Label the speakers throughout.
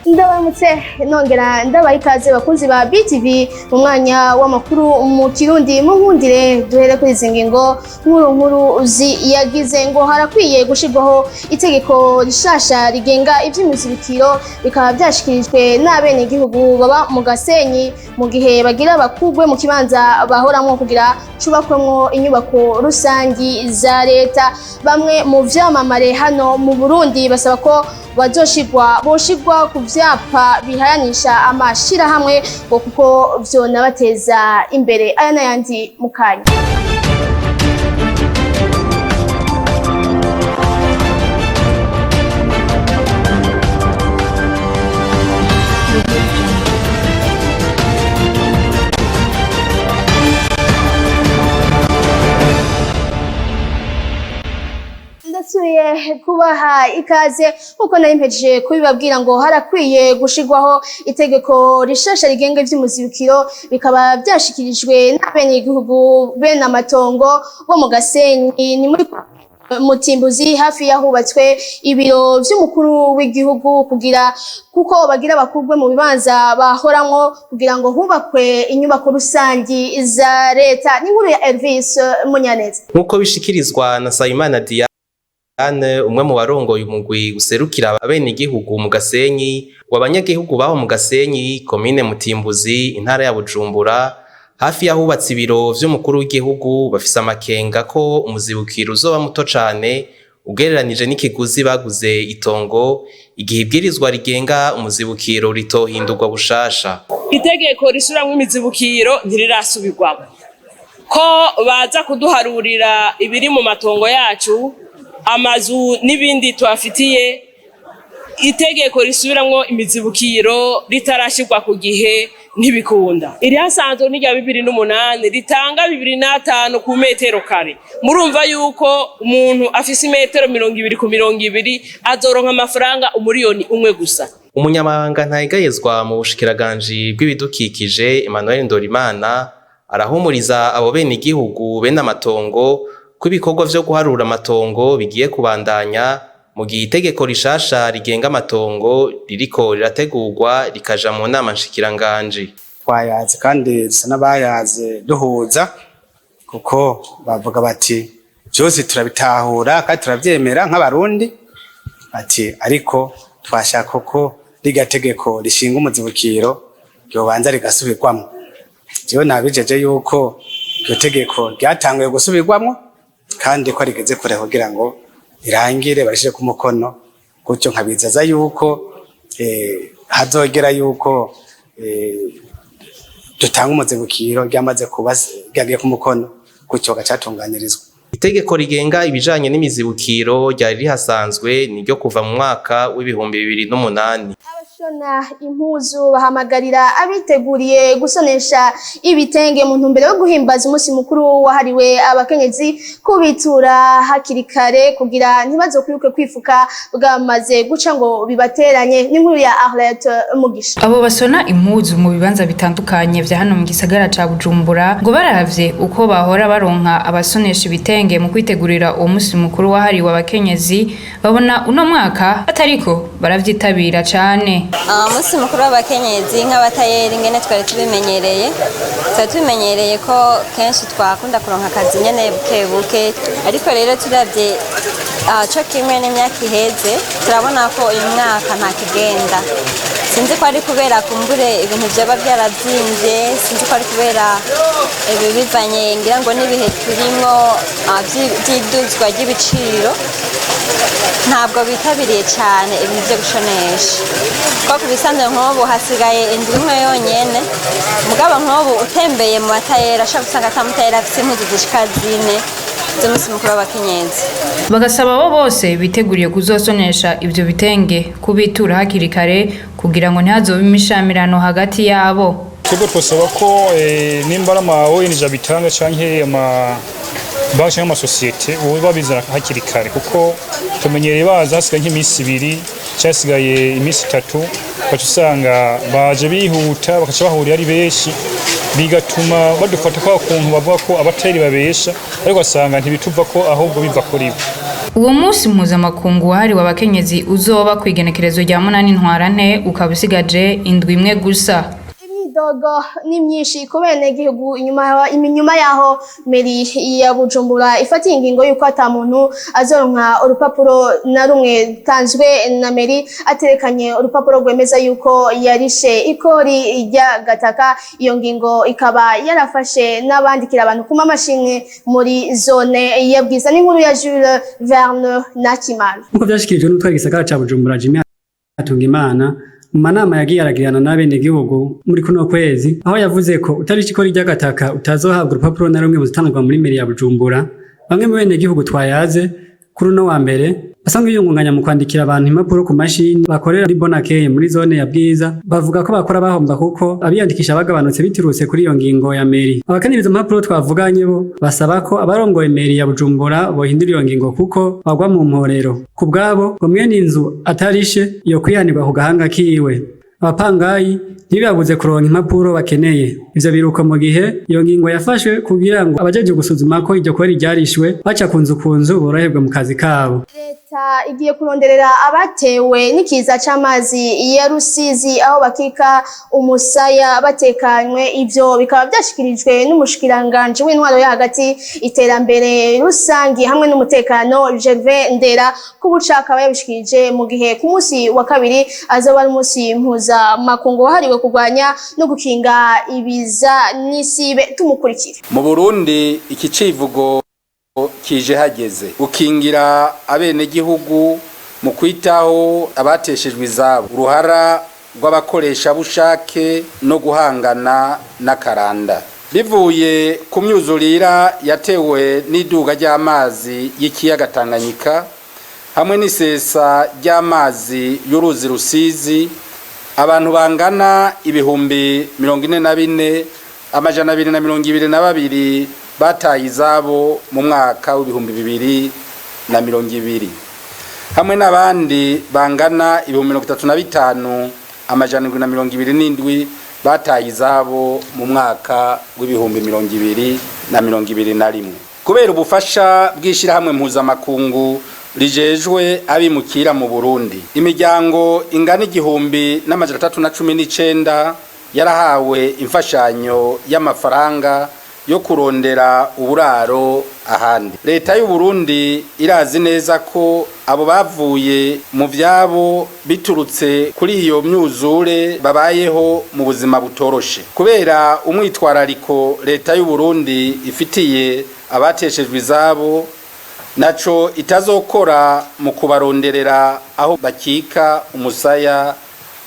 Speaker 1: Ndabaramutse nongera ndabaha ikaze, bakunzi ba BTV, mu mwanya w'amakuru mu Kirundi. Munkundire duhere kuri izi ngingo nkuru nkuru ziyagize. Ngo harakwiye gushirwaho itegeko rishasha rigenga ivy'imizibukiro, bikaba vyashikirijwe n'abenegihugu baba mu Gasenyi mu gihe bagira bakugwe mu kibanza bahoramwo kugira cubakwemwo inyubako rusangi za leta. Bamwe mu vyamamare hano mu Burundi basaba ko bazoshirwa boshirwa ku vyapa bihayanisha amashirahamwe, ngo kuko vyonabateza imbere. Aya n'ayandi mu kanya. Ndasubiye kubaha ikaze. Nkuko nari mpejeje kubibabwira, ngo harakwiye gushirwaho itegeko rishasha rigenga ivy'umuzibukiro, bikaba vyashikirijwe n'abenegihugu bene amatongo bo mu Gasenyi, ni muri Mutimbuzi, hafi yahubatswe ibiro vy'umukuru w'igihugu, kugira kuko bagira bakugwe mu bibanza bahoramwo kugira ngo hubakwe inyubako rusangi za leta. N'inkuru ya Elvis Munyaneza.
Speaker 2: Nk'uko bishikirizwa na Nsabimana Diane, umwe mu barongoye umugwi userukira abenegihugu mu Gasenyi, ngo abanyagihugu baho mu Gasenyi, komine Mutimbuzi, intara ya Bujumbura, hafi y'ahubatse ibiro vy'umukuru w'igihugu, bafise amakenga ko umuzibukiro uzoba muto cane ugereranije n'ikiguzi baguze itongo, igihe ibwirizwa rigenga umuzibukiro ritohindurwa bushasha.
Speaker 3: Itegeko risubiramwo imizibukiro ntirirasubirwamo. Ko baza kuduharurira ibiri mu matongo yacu, amazu n'ibindi tuhafitiye, itegeko risubiramwo imizibukiro ritarashirwa ku gihe, ntibikunda. Irihasanzwe n'irya 2008, ritanga 2.5 ku metero kare. Murumva yuko umuntu afise imetero 20 ku 20 azoronka amafaranga 1 miliyoni gusa.
Speaker 2: Umunyamabanga ntayegayezwa mu bushikiranganji bw'ibidukikije, Emmanuel Ndorimana, arahumuriza abo bene igihugu bene amatongo ko ibikorwa vyo guharura amatongo bigiye kubandanya mu gihe itegeko rishasha rigenga amatongo ririko rirategurwa rikaja mu nama nshikiranganji.
Speaker 4: Twayaze kandi dusa n'abayaze duhuza, kuko bavuga bati byose turabitahura kandi turavyemera nk'Abarundi, ati ariko twashaka ko rirya tegeko rishinga umuzibukiro ryobanza rigasubirwamwo. Jewe nabijeje yuko iryo tegeko ryatanguye gusubirwamwo kandi ko rigeze kure kugira ngo rirangire barishire ku mukono, gutyo nkabizeza yuko hazogera yuko dutanga umuzibukiro ryamaze kuba ryagiye ku mukono, gutyo gacatunganirizwa.
Speaker 2: Itegeko rigenga ibijanye n'imizibukiro ryari rihasanzwe niryo kuva mu mwaka w'2008.
Speaker 1: Abashona impuzu bahamagarira abiteguriye gusonesha ibitenge mu ntumbero yo guhimbaza umunsi mukuru wahariwe abakenyezi kubitura hakiri kare, kugira ntibazokwibuke kwifuka bwamaze guca ngo bibateranye. N'inkuru ya Arlette Mugisha.
Speaker 5: Abo basona impuzu mu bibanza bitandukanye vya hano mu gisagara ca Bujumbura ngo baravye uko bahora baronka abasonesha ibitenge mu kwitegurira uwo musi mukuru wahariwe abakenyezi, babona uno mwaka batariko baravyitabira cane.
Speaker 6: Umunsi mukuru w'abakenyezi, nk'abatayeri ingene twari tubimenyereye ko kenshi twakunda kuronka akazi nyene buke buke, ariko rero turavye co kimwe n'imyaka iheze, turabona ko uyu mwaka nta kigenda. Sinzi ko ari kubera kumbure ibintu vyoba vyarazimvye, sinzi ko ari kubera ibi bivanye ngira ngo n'ibihe turimwo vy'iduzwa ry'ibiciro. Ntabwo bitabiriye cyane ibintu byo gushonesha, kuko ku bisanzwe nk'ubu hasigaye indwi imwe yonyene, mugabo nk'ubu utembeye mu batayeri ashobora gusanga atamutayeri afise impuzu zishika zine z'umunsi mukuru w'abakenyezi.
Speaker 5: Bagasaba abo bose biteguriye kuzosonesha ivyo bitenge kubitura hakiri kare kugira ngo ntihazobe imishamirano hagati yabo.
Speaker 7: Twebwe twosaba ko nimba ari ama ONG abitanga canke ama banki canke amasosiyete, ubu babizana hakiri kare, kuko tumenyereye baza hasigaye nk'iminsi 2 canke hasigaye iminsi 3, ugaca usanga baje bihuta, bakaca bahurira ari benshi, bigatuma badufata kwa kuntu bavuga ko abateri babesha, ariko ugasanga ntibituva ko ahubwo biva kuri bo.
Speaker 5: Uwo munsi mpuzamakungu wahariwe abakenyezi uzoba kw'igenekerezo rya 8 Ntwarante, ukaba usigaje indwi imwe gusa.
Speaker 1: Imyidogo ni myinshi ku benegihugu inyuma yaho mairie ya Bujumbura ifatiye ingingo y'uko ata muntu azoronka urupapuro na rumwe rutanzwe na mairie aterekanye urupapuro rwemeza yuko yarishe ikori ry'agataka. Iyo ngingo ikaba yarafashe n'abandikira abantu ku mamashini muri zone ya Bwiza. N'inkuru ya Jules Verne Nakimana.
Speaker 8: Nk'uko vyashikirijwe n'utwara igisagara ca Bujumbura, Jimmy Hatungimana, mu manama yagiye aragirana n'abenegihugu muri kuno kwezi, aho yavuze ko utarishe ikori ry'agataka utazohabwa urupapuro na rumwe muzitangwa muri mairie ya Bujumbura. Bamwe mu benegihugu twayaze kuri uno wa mbere basanzwe biyungunganya mu kwandikira abantu impapuro ku mashini, bakorera muri Bonakeye muri zone ya Bwiza, bavuga ko bakora bahomba kuko abiyandikisha bagabanutse biturutse kuri iyo ngingo ya mairie. Abakenera izo mpapuro twavuganye bo basaba ko abarongoye mairie ya Bujumbura bohindura iyo ngingo kuko bagwa mu mporero. Ku bwabo ngo mwene inzu atarishe yo kwihanirwa ku gahanga kiwe. Abapangayi ntibibabuze kuronka impapuro bakeneye. Ivyo biruko mu gihe iyo ngingo yafashwe kugira ngo abajejwe gusuzuma ko iryo kori ryarishwe baca ku nzu ku nzu boroherwe mu kazi kabo.
Speaker 1: Leta igiye kuronderera abatewe n'ikiza c'amazi ya Rusizi aho bakika umusaya batekanywe. Ivyo bikaba vyashikirijwe n'umushikiranganji w'intwaro yo hagati, iterambere rusangi hamwe n'umutekano, Gervais Ndera kubuca. Akaba yabishikirije mu gihe ku munsi wa kabiri azoba ari umunsi mpuzamakungu wahariwe kurwanya no gukinga ibiza n'isibe. Tumukurikire.
Speaker 9: Mu Burundi iki civugo kije hageze: gukingira abenegihugu mu kwitaho abateshejwe izabo, uruhara rw'abakoresha bushake no guhangana n'akaranda. Bivuye ku myuzurira yatewe n'iduga ry'amazi y'ikiyaga Tanganyika hamwe n'isesa ry'amazi y'uruzi Rusizi, abantu bangana 44,222 bataye izabo mu mwaka w'2020, hamwe n'abandi bangana 35,727 bataye izabo mu mwaka w'2021. Kubera ubufasha bw'ishyirahamwe mpuzamakungu rijejwe abimukira mu Burundi, imiryango ingana 1,319 yarahawe imfashanyo y'amafaranga yo kurondera uburaro ahandi. Leta y'u Burundi irazi neza ko abo bavuye mu vyabo biturutse kuri iyo myuzure babayeho mu buzima butoroshe. Kubera umwitwarariko leta y'u Burundi ifitiye abateshejwe izabo, naco itazokora mu kubaronderera aho bakika umusaya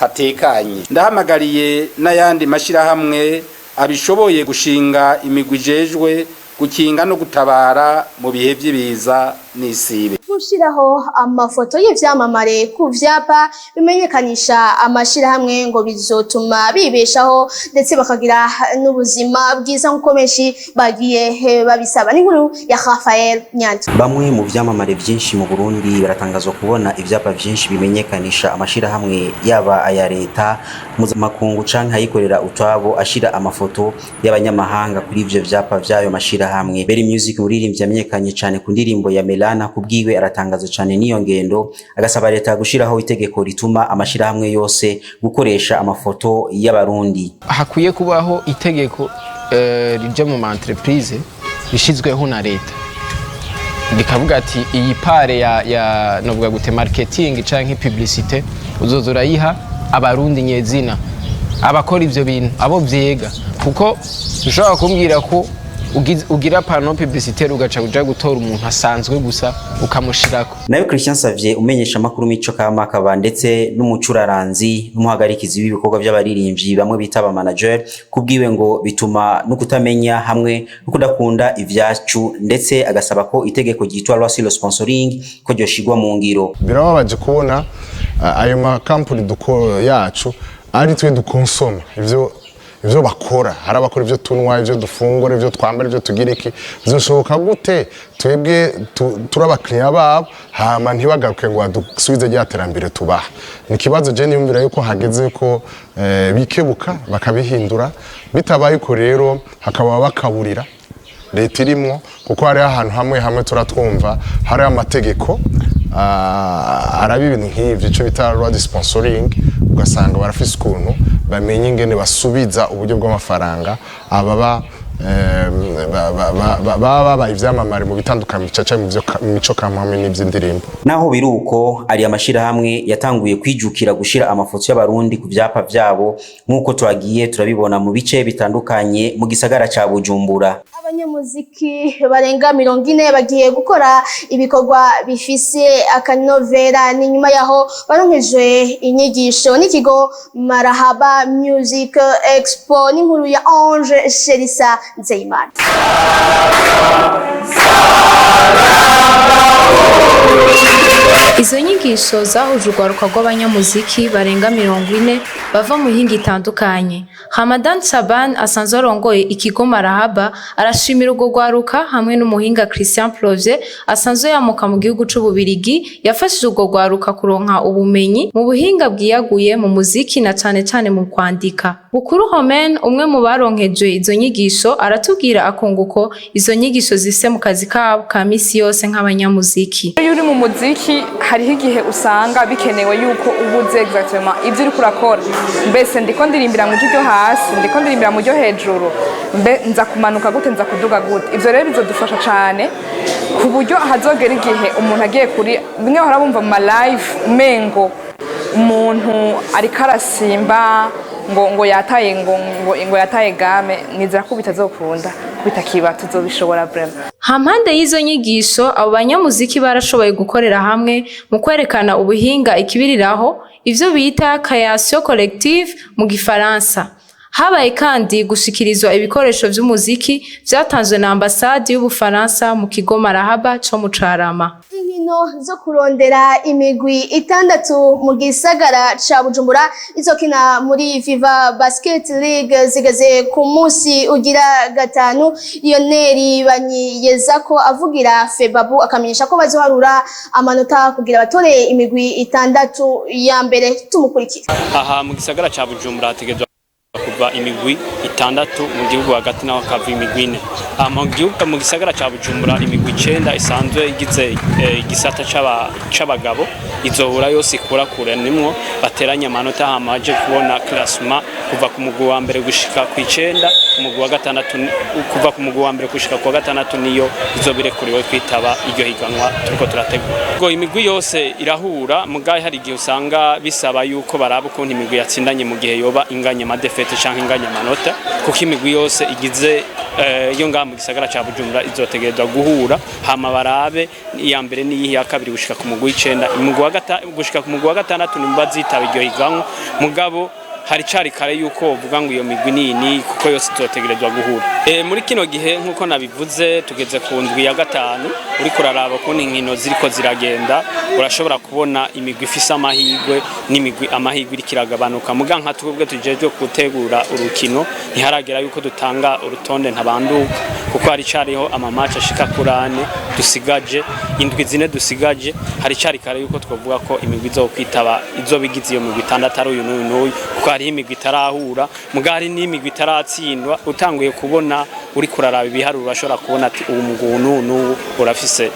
Speaker 9: hatekanye. Ndahamagariye n'ayandi mashirahamwe abishoboye gushinga imigwi ijejwe gukinga no gutabara mu bihe vy'ibiza n'isibe.
Speaker 1: Gushiraho amafoto y'ivyamamare ku vyapa bimenyekanisha amashirahamwe ngo bizotuma bibeshaho ndetse bakagira n'ubuzima bwiza, nk'uko benshi bagiye babisaba. N'inkuru ya Rafael Nyanza.
Speaker 10: Bamwe mu vyamamare vyinshi mu Burundi baratangazwa kubona ivyapa vyinshi bimenyekanisha amashirahamwe, yaba aya leta, mpuzamakungu canke ayikorera utwabo, ashira amafoto y'abanyamahanga kuri ivyo vyapa vy'ayo mashirahamwe. Berry Music, umuririmbyi yamenyekanye cane ku ndirimbo ya Melana, kubwiwe aratangaza cane n'iyo ngendo, agasaba leta gushiraho itegeko rituma amashirahamwe yose gukoresha amafoto y'Abarundi.
Speaker 11: Hakwiye kubaho itegeko rija mu ma entreprise rishizweho na leta, rikavuga ati iyi part ya novuga gute, marketing canke publicité, uzoza urayiha Abarundi nyezina, abakora ivyo bintu, abo vyega, kuko ushobora kumbwira ko ugira panneau publicitaire ugaca uja gutora umuntu asanzwe gusa ukamushirako.
Speaker 10: Nayo Christian Savye, umenyesha makuru mico kama, akaba ndetse n'umucuraranzi n'umuhagarikizi w'ibikorwa by'abaririmbyi bamwe bita aba manager, kubwiwe ngo bituma no kutamenya hamwe no kudakunda ivyacu, ndetse agasaba ko itegeko ryitwa loi sur le sponsoring ko ryoshigwa mu ngiro.
Speaker 12: Birababaje kubona ayo makampuni yacu ari twe dukonsoma ivyo bakora. Hari abakora ivyo tunywa, ivyo dufungura, ivyo twambara, ivyo tugira iki. Bizoshoboka gute twebwe turi abakiriya babo, hama ntibagaruke ngo badusubize rya terambere tubaha? Ni ikibazo. Je niyumvira yuko hageze ko bikebuka bakabihindura. Bitabaye uko rero, hakaba bakaburira. Leta irimwo, kuko hariho ahantu hamwe hamwe turatwumva hariho amategeko araba ibintu nk'ivyo, ico bita loi de sponsoring, ugasanga barafise ukuntu bamenye ingene basubiza uburyo bw'amafaranga ababa baba babaye ivyamamare mu bitandukanye bicaca mu mico kama hamwe n'ivy'indirimbo.
Speaker 10: Naho biruko, ari amashirahamwe yatanguye kwijukira gushira amafoto y'Abarundi ku vyapa vyabo, nk'uko twagiye turabibona mu bice bitandukanye mu gisagara ca Bujumbura.
Speaker 1: Abanyamuziki barenga 40 bagiye gukora ibikorwa bifise akanovera. Ni nyuma yaho baronkejwe inyigisho n'ikigo Marahaba Music Expo. N'inkuru ya Ange Sherisa Nzeyimana.
Speaker 5: Izo nyigisho zahuje urwaruka rw'abanyamuziki barenga 40 bava mu mihingo itandukanye. Hamadan Saban asanzwe arongoye ikigo Marahaba arashimira urwo rwaruka hamwe n'umuhinga Christian Plovye asanzwe yamuka mu gihugu c'Ububirigi, yafashije urwo rwaruka kuronka ubumenyi mu buhinga bwiyaguye mu muziki na cane cane mu kwandika. Bukuru Homen, umwe mu baronkejwe izo nyigisho, aratubwira akunguko izo nyigisho zifise mu kazi kabo ka misi yose nk'abanyamuziki.
Speaker 13: Iyo uri mu muziki, hariho igihe usanga bikenewe yuko uba uzi exactement ibyo uriko urakora. Mbese ndiko ndirimbira mu ijwi ryo hasi, ndiko ndirimbira mu ryo hejuru, mbe nza kumanuka gute, nza kuduga gute? Ivyo rero bizodufasha cane ku buryo hazogera igihe umuntu agiye kuri bimwe bahora bumva mu ma live, umengo umuntu ariko arasimba ngo yataye ngo yataye gamme. Nizera ko bitazokunda, bitakiba, tuzobishobora vraiment.
Speaker 5: Hampande y'izo nyigisho, abo banyamuziki barashoboye gukorera hamwe mu kwerekana ubuhinga ikibiriraho, ivyo bita création collective mu gifaransa. Habaye kandi gushikirizwa ibikoresho vy'umuziki vyatanzwe na ambasade y'Ubufaransa mu kigo Marahaba co mu Carama.
Speaker 1: Inkino zo kurondera imigwi itandatu mu gisagara ca Bujumbura izokina muri Viva Basket League zigeze ku munsi ugira gatanu. Lionel Banyiyezako avugira Febabu akamenyesha ko bazoharura amanota kugira batore imigwi itandatu ya mbere. Tumukurikira.
Speaker 14: Aha mu gisagara ca Bujumbura hategerezwa kuva imigwi itandatu, mu gihugu hagati naho hakava imigwi ine. Aha mu gihugu, mu gisagara ca Bujumbura, imigwi 9 isanzwe igize igisata c'abagabo izohura yose ikurakure, nimwo bateranya amanota, hama baje kubona classement kuva ku mugwi wa mbere gushika ku 9. Umugwi wa gatandatu, kuva ku mugwi wa mbere gushika ku wa gatandatu, niyo izobirekuriwe kwitaba iryo higanwa turiko turategura. Ubwo imigwi yose irahura, mugahe hari igihe usanga bisaba yuko baraba ukuntu imigwi yatsindanye mu gihe yoba inganya ama défaites canke inganya amanota, kuko imigwi yose igize yo ngaha mu gisagara ca Bujumbura izotegerezwa guhura, hama barabe iya mbere n'iyihe, iya kabiri, gushika ku mugwi w'9, umugwi wa gushika ku mugwi wa gatandatu nimba bazitaba iryo higanwa. Mugabo hari cari kare yuko uvuga ngo iyo migwi nini, kuko yose izotegerezwa guhura. Muri kino gihe, nkuko nabivuze, tugeze ku ndwi ya gatanu. Uriko uraraba ukuntu inkino ziriko ziragenda, urashobora kubona imigwi ifise amahirwe n'imigwi amahirwe iriko iragabanuka. Muga nka twebwe tujejwe gutegura urukino, ntiharagera yuko dutanga urutonde ntabanduka, kuko hari cariho ama match ashika kuri ane dusigaje, indwi 4 dusigaje. Hari cari kare yuko twovuga ko imigwi izokwitaba izoba igize iyo migwi itandatu ari uyu n'uyu n'uyu, kuko hariho imigwi itarahura, muga hari n'imigwi itaratsindwa. Utanguye kubona, uriko uraraba ibiharuro, urashobora kubona ati uwu mugwi uwu n'uwu n'uwu urafise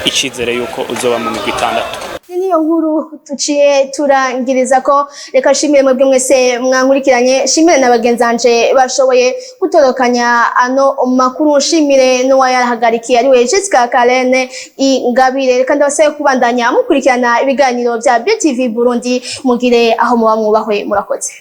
Speaker 14: icizere yuko uzoba mu migwi itandatu.
Speaker 1: Niyo nkuru tuciye turangiriza ko. Reka nshimire mwebwe mwese mwankurikiranye, nshimire na bagenzanje bashoboye gutorokanya ano makuru, nshimire n'uwayarahagarikiye ariwe Jessica Karene Ingabire. Reka ndabasabe kubandanya mukurikirana ibiganiro bya BTV Burundi. Mugire aho muba mwubahwe. Murakoze.